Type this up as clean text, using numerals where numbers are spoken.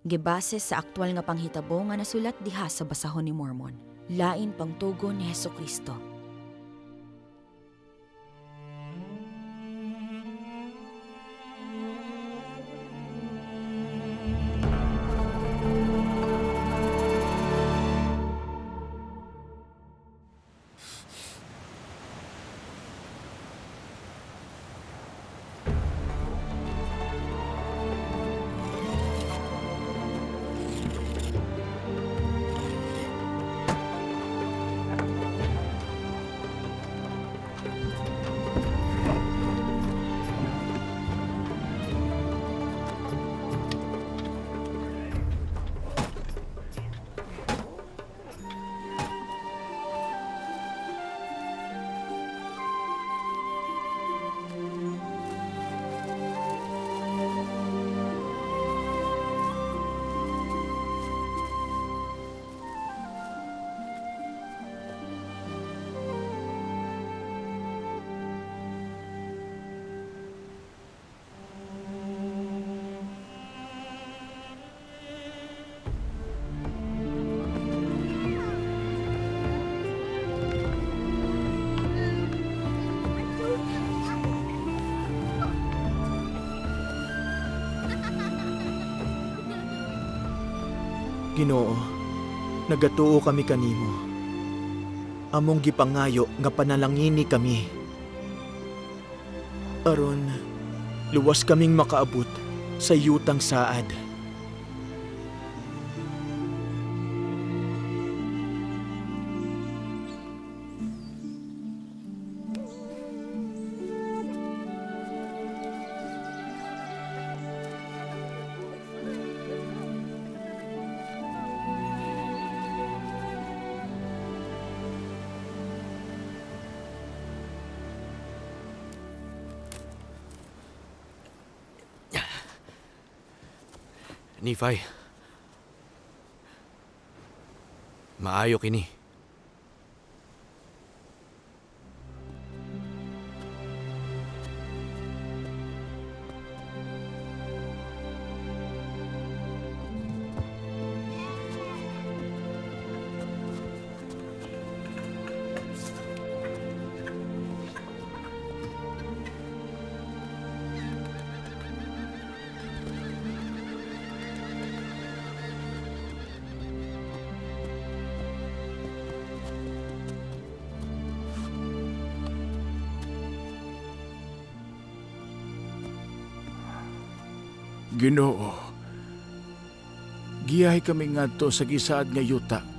Gibase sa aktual nga panghitabo nga nasulat diha sa basahon ni Mormon. Lain pangtugon ni Hesukristo. Ginoo, nagatuo kami kanimo. Among gipangayo nga panalangini kami. Aron, luwas kaming makaabot sa yutang saad. Nephi. Maayo kini. Ginoo, giyahe kami ngadto sa gisaad nga yuta.